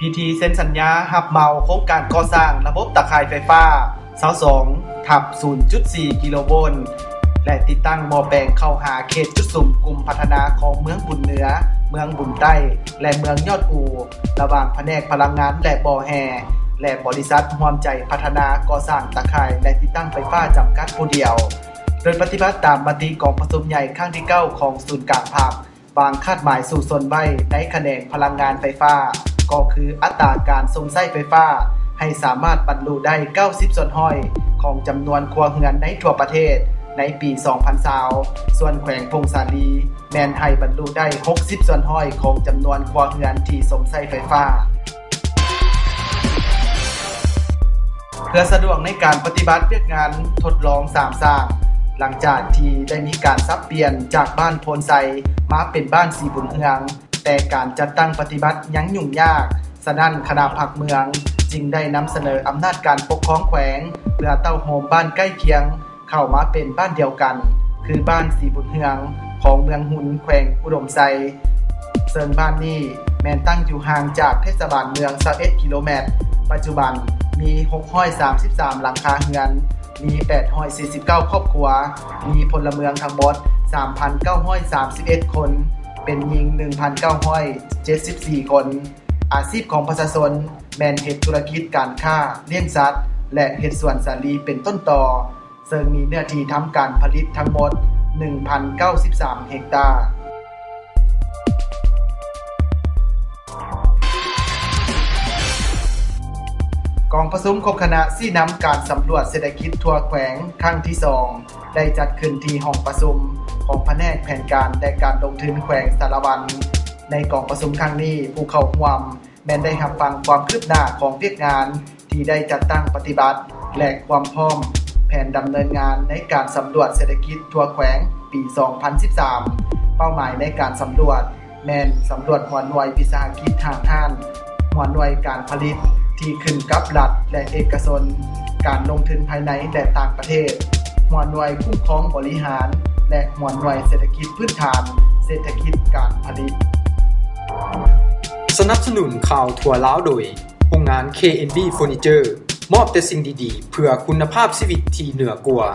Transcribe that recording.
ພິທີເຊັນສັນຍາຮັບເໝົາໂຄງການກໍ່ສ້າງລະບົບຕາຂ່າຍໄຟຟ້າ ຊາວສອງທັບສູນຈຸດສີ່ກິໂລໂວນ ແລະ ຕິດຕັ້ງໝໍ້ແປງເຂົ້າຫາເຂດຈຸດສຸມກຸ່ມພັດທະນາຂອງເມືອງບຸນເໜືອ, ເມືອງບຸນໃຕ້ ແລະ ເມືອງຍອດອູ ລະຫວ່າງພະແນກພະລັງງານ ແລະ ບໍ່ແຮ່ ແລະ ບໍລິສັດຮ່ວມໃຈພັດທະນາກໍ່ສ້າງຕາຂ່າຍ ແລະ ຕິດຕັ້ງໄຟຟ້າຈຳກັດຜູ້ດຽວ, ໂດຍປະຕິບັດຕາມມະຕິກອງປະຊຸມໃຫຍ່ຄັ້ງທີເກົ້າຂອງສູນກາງພັກ ວາງຄາດໝາຍສູ້ຊົນໄວ້ໃນຂະແໜງພະລັງງານໄຟຟ້າ ກໍຄືອັດຕາການສົ່ງໃຊ້ໄຟຟ້າໃຫ້ສາມາດບັນລຸໄດ້ເກົ້າສິບສ່ວນຮ້ອຍຂອງຈຳນວນຄົວເຮືອນໃນທົ່ວປະເທດໃນປີສອງພັນຊາວ ສ່ວນແຂວງຜົ້ງສາລີແມ່ນໃຫ້ບັນລຸໄດ້ຫົກສິບສ່ວນຮ້ອຍຂອງຈຳນວນຄົວເຮືອນທີ່ສົ່ງໃຊ້ໄຟຟ້າ. ເພື່ອສະດວກໃນການປະຕິບັດວຽກງານທົດລອງສາມສ້າງ, ຫຼັງຈາກທີ່ໄດ້ມີການສັບປ່ຽນຈາກບ້ານໂພນໄຊມາເປັນບ້ານສີບຸນເຮືອງ, ແຕ່ການຈັດຕັ້ງປະຕິບັດຍັງຫຍຸ້ງຍາກ, ສະນັ້ນຄະນະພັກເມືອງຈຶ່ງໄດ້ນຳສະເໜີອຳນາດການປົກຄອງແຂວງ ເພື່ອເຕົ້າໂຮມບ້ານໃກ້ຄຽງ ເຂົ້າມາເປັນບ້ານດຽວກັນ ຄືບ້ານສີບຸນເຮືອງ ຂອງເມືອງຮຸນ ແຂວງອຸດົມໄຊ, ເຊິ່ງບ້ານນີ້ແມ່ນຕັ້ງຢູ່ຫ່າງຈາກເທດສະບານເມືອງຊາວເອັດກິໂລແມັດ, ປັດຈຸບັນມີຫົກຮ້ອຍສາມສິບສາມຫຼັງຄາເຮືອນ, ມີແປດຮ້ອຍສີ່ສິບເກົ້າຄອບຄົວ, ມີພົນລະເມືອງທັງໝົດສາມພັນເກົ້າຮ້ອຍສາມສິບເອັດຄົນ, ເປັນຍິງໜຶ່ງພັນເກົ້າຮ້ອຍເຈັດສິບສີ່ຄົນ. ອາຊີບຂອງປະຊາຊົນແມ່ນເຮັດທຸລະກິດການຄ້າ, ລ້ຽງສັດ ແລະ ເຮັດສວນສາລີເປັນຕົ້ນຕໍ. ເຊິ່ງມີເນື້ອທີ່ທຳການຜະລິດທັງໝົດໜຶ່ງພັນເກົ້າສິບສາມເຮັກຕາ. ກອງປະຊຸມຄົບຄະນະຊີ້ນຳການສຳຫຼວດເສດຖະກິດທົ່ວແຂວງຄັ້ງທີສອງ ໄດ້ຈັດຂຶ້ນທີ່ຫ້ອງປະຊຸມຂອງພະແນກແຜນການ ແລະ ການລົງທຶນແຂວງສາລະວັນ. ໃນກອງປະຊຸມຄັ້ງນີ້, ຜູ້ເຂົ້າຮ່ວມ ແມ່ນໄດ້ຮັບຟັງຄວາມຄືບໜ້າຂອງວຽກງານທີ່ໄດ້ຈັດຕັ້ງປະຕິບັດ ແລະ ຄວາມພ້ອມແຜນດຳເນີນງານໃນການສຳຫຼວດເສດຖະກິດທົ່ວແຂວງປີສອງພັນສິບສາມ. ເປົ້າໝາຍໃນການສຳຫຼວດແມ່ນສຳຫຼວດຫົວໜ່ວຍວິສາຫະກິດຫ້າງຮ້ານ, ຫົວໜ່ວຍການຜະລິດທີ່ຂຶ້ນກັບລັດ ແລະ ເອກະຊົນ, ການລົງທຶນພາຍໃນ ແລະ ຕ່າງປະເທດ, ຫົວໜ່ວຍຄຸ້ມຄອງບໍລິຫານ ແລະ ຫົວໜ່ວຍເສດຖະກິດພື້ນຖານ, ເສດຖະກິດການຜະລິດ. ສະໜັບສະໜູນຂ່າວທົ່ວລາວໂດຍ ໂຮງງານ ເຄເອັນບີ ເຟີນີເຈີ ມອບແຕ່ສິ່ງດີໆ ເພື່ອຄຸນນະພາບຊີວິດທີ່ເໜືອກວ່າ.